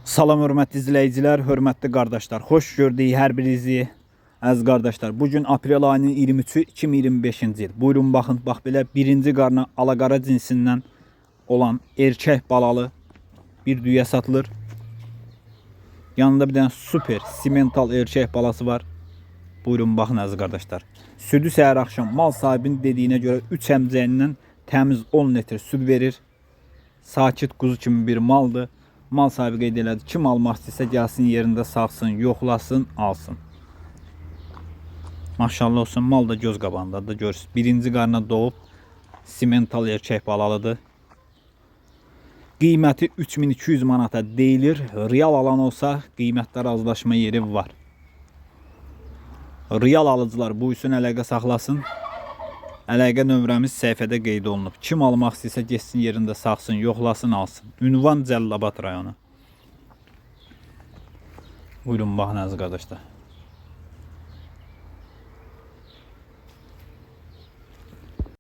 Salam hörmətli izləyicilər, hörmətli qardaşlar. Xoş gördük hər birinizi. Əziz qardaşlar, bu gün aprel ayının 23-ü 2025-ci il. Buyurun baxın, bax belə birinci qarna alaqara cinsindən olan erkək balalı bir düyə satılır. Yanında bir dənə super simental erkək balası var. Buyurun baxın əziz qardaşlar. Südü səhər axşam mal sahibinin dediyinə görə 3 əmcəyindən təmiz 10 litr süd verir. Sakit quzu kimi bir maldır. Mal sahibi qeyd elədi. Kim almaq istəsə gəlsin yerində sağsın, yoxlasın, alsın. Maşallah olsun, mal da göz qabağındadır da görürsünüz. Birinci qarna doğub simental erkək balalıdır. Qiyməti 3200 manata deyilir. Real alan olsa qiymətdə razılaşma yeri var. Real alıcılar buyursun əlaqə saxlasın. Əlaqə nömrəmiz səhifədə qeyd olunub. Kim almaq istəsə getsin yerində sağsın, yoxlasın, alsın. Ünvan Cəllabad rayonu. Buyurun baxın əziz qardaşlar.